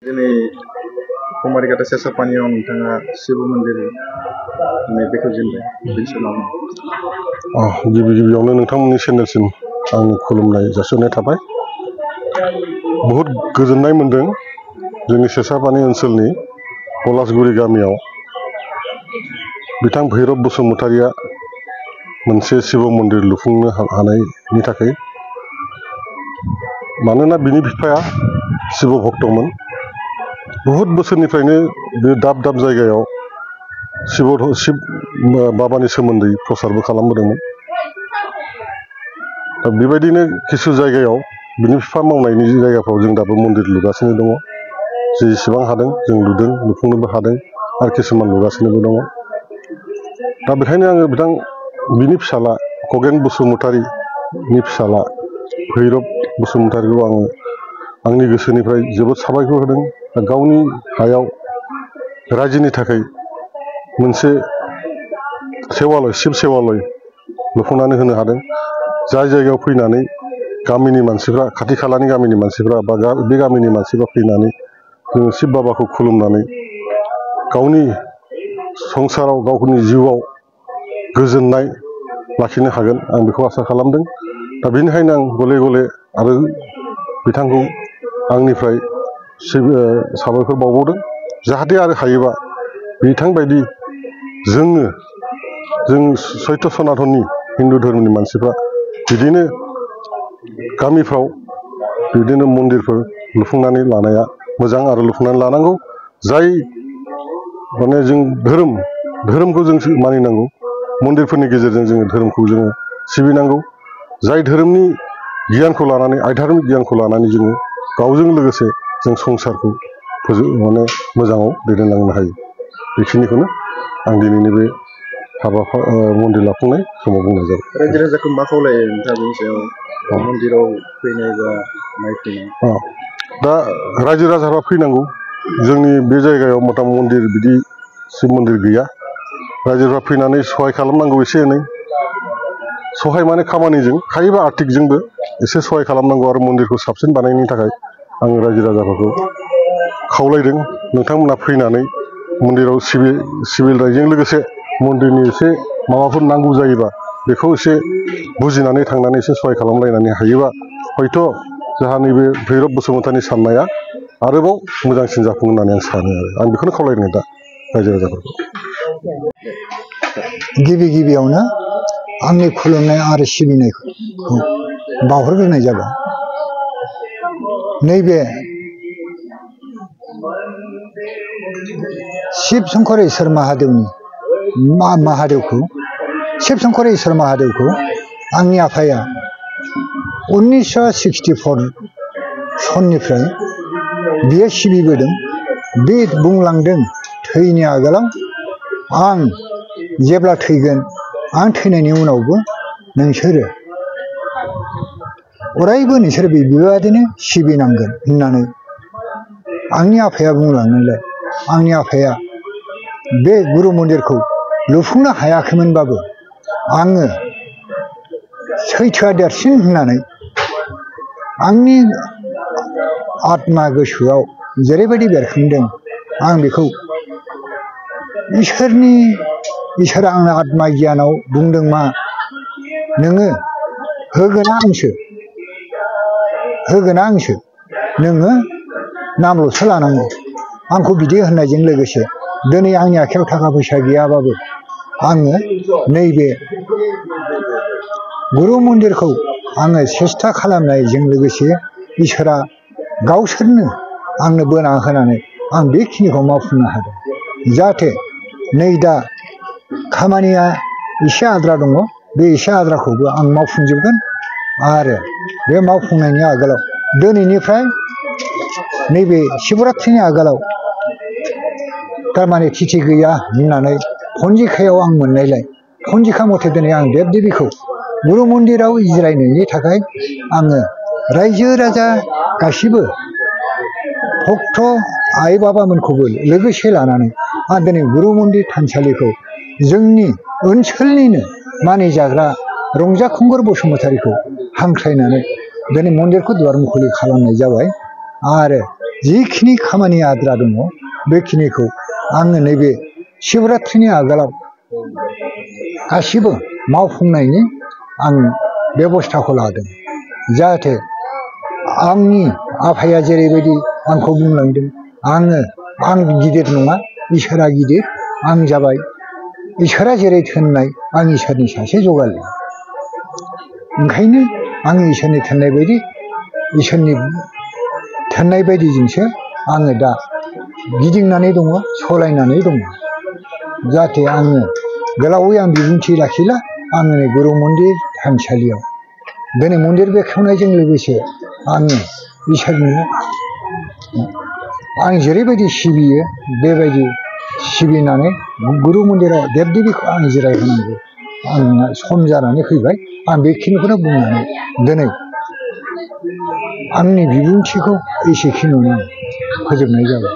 दिनै कुमारिघाटा सेसापानियाव नोंथाङा शिव मन्दिर बेखौ जेनबाय बिनि समाव गिबि गिबियावनो नोंथांमोननि चेनेलसिम आंनि खुलुमनाय जासिहरनाय थाबाय। बहुद गोजोननाय मोन्दों जोंनि सेसापानि ओनसोलनि पलासगुरि गामियाव बिथां भैरब बसुमतारिया मोनसे शिव मन्दिर लुफुंनो हानायनि थाखाय। मानोना बिनि बिफाया शिव भक्तमोन। बहुद बोसोरनिफ्रायनो बे दाब दाब जायगायाव शिव बाबानि सोमोन्दै प्रसारबो खालामबोदोंमोन। दा बेबायदिनो किसु जायगायाव बिनि बिफा मावनायनि जायगाफ्राव जों दाबो मन्दिर लुगासिनो दङ। जेसेबां हादों जों लुदों, लुफुंनोबो हादों आरो किसुमान लुगासिनोबो दङ। दा बेखायनो आङो बिनि फिसाला खगेन बसुमतारिनि फिसाला भैरब बसुमतारिखौ आङो आंनि गोसोनिफ्राय जोबोद साबायखर होदों। गावनि हायाव रायजोनि थाखाय मोनसे सेवालय शिब सेवालय लुफुंनानै होनो हादों। जाय जायगायाव फैनानै गामिनि मानसिफ्रा, खाथि खालानि गामिनि मानसिफ्रा बा बे गामिनि मानसिफ्रा फैनानै जोङो शिब बाबाखौ खुलुमनानै गावनि संसाराव, गावनि जिउआव गोजोननाय लाखिनो हागोन आं बेखौ आसा खालामदों। दा बेनिखायनो आं गले गले आरो बिथांखौ आंनिफ्राय साबायखर बावबावदों। जाहाथे आरो हायोबा बिथांबायदि जों सैत्य सनातननि हिन्दु धोरोमनि मानसिफ्रा बिदिनो गामिफ्राव बिदिनो मन्दिरफोर लुफुंनानै लानाया मोजां आरो लुफुंनानै लानांगौ। जाय माने जों धोरोमखौ जों मानिनांगौ। मन्दिरफोरनि गेजेरजों जोङो धोरोमखौ जोङो सिबिनांगौ। जाय धोरोमनि गियानखौ लानानै, आध्यात्मिक गियानखौ लानानै जोङो गावजों लोगोसे जों संसारखौ मोजाङाव दैदेनलांनो हायो। बेखिनिखौनो आं दिनैनि बे मन्दिर लाफुंनाय समाव बुंनाय जाबाय। रायजो राजाखौ मा खावलायो नोंथाङा बेनि सायाव मन्दिराव फैनाय बा नायफैनाय? दा रायजो राजाफ्रा फैनांगौ। जोंनि बे जायगायाव मथा मन्दिर बिदि शिब मन्दिर गैया। रायजोफ्रा फैनानै सहाय खालामनांगौ। एसे एनै सहाय माने खामानिजों, हायोबा आर्थिकजोंबो एसे सहाय खालामनांगौ आरो मन्दिरखौ साबसिन बानायनायनि थाखाय आं रायजो राजाफोरखौ खावलायदों। नोंथांमोना फैनानै मन्दिराव सिबिनायजों लोगोसे मन्दिरनि एसे माबाफोर नांगौ जायोबा बेखौ एसे बुजिनानै थांनानै एसे सहाय खालामलायनानै हायोबा हयथ' जोंहा नैबे भैरब बसुमतारिनि साननाया आरोबाव मोजांसिन जाफुं होननानै आं सानो आरो आं बेखौनो खावलायदों दा रायजो राजाफोरखौ। गिबियावनो आंनि खुलुमनाय आरो सिबिनायखौ बावहरग्रोनाय जाबाय। नैबे शिब शंकर ईश्वर महादेवखौ आंनि आफाया 1964 सननिफ्राय बियो सिबिबोदों। बे बुंलांदों थैनि आगोलाव आं जेब्ला थैगोन, आं थैनायनि उनावबो नोंसोरो अरायबो नोंसोर बेबादिनो सिबिनांगोन होननानै आंनि आफाया बुंलांनायलाय आंनि आफाया बे गुरु मन्दिरखौ लुफुंनो हायाखैमोनबाबो आङो सैथोआ देरसिन होननानै आंनि आत्मा गोसोआव जेरैबायदि बेरखांदों, आं बेखौ इसोरा आंनो आत्मा गियानाव बुंदों मा नोङो होगोना आंसो नोङो नामल'सो लानांगौ। आंखौ बिदि होननायजों लोगोसे दिनै आंनि आखायाव थाखा फैसा गैयाबाबो आङो नैबे गुरु मन्दिरखौ आङो सेस्था खालामनायजों लोगोसे इसोरा गावसोरनो आंनो बोना होनानै आं बेखिनिखौ मावफुंनो हादों। जाहाथे नै दा खामानिया एसे आद्रा दङ, बे एसे आद्राखौबो आं मावफुंजोबगोन। आरो बे मावफुंनायनि आगोलाव दिनैनिफ्राय नैबे शिबरात्रिनि आगोलाव थारमाने तिथि गैया होननानै पन्जिकायाव आं मोननायलाय पन्जिका मथे दिनै आं देब देबिखौ गुरु मन्दिराव जिरायनायनि थाखाय आङो रायजो राजा गासिबो भक्त आइ बाबामोनखौबो लोगोसे लानानै आं दिनै गुरु मन्दिर थानसालिखौ जोंनि ओनसोलनिनो मानिजाग्रा रंजा खुंगुर बसुमतारिखौ हांख्रायनानै दिनै मन्दिरखौ दुवार मुखुलि खालामनाय जाबाय। आरो जिखिनि खामानि आद्रा दङ बेखिनिखौ आङो नैबे शिबरात्रिनि आगोलाव गासिबो मावफुंनायनि आं बेबस्थाखौ लादों जाहाथे आंनि आफाया जेरैबायदि आंखौ बुंलांदों आं गिदिर नङा इसोरा गिदिर आं जाबाय इसोरा जेरै थिननाय आं इसोरनि सासे जगालि ओंखायनो आं इसोरनि थिननाय बायदिजोंसो आङो दा गिदिंनानै दङ सलायनानै दङ जाहाथे आङो गोलावै आं बिबुंथि लाखिला आङो गुरु मन्दिर थानसालियाव दिनै मन्दिर बेखेवनायजों लोगोसे आङो इसोरनो आं जेरैबायदि सिबियो बेबायदि सिबिनानै गुरु मन्दिराव देब देबीखौ आं जिरायहोनांगौ आंना सम जानानै फैबाय आं बेखिनिखौनो बुंनानै दिनै आंनि बिबुंथिखौ एसेखिनियावनो फोजोबनाय जाबाय।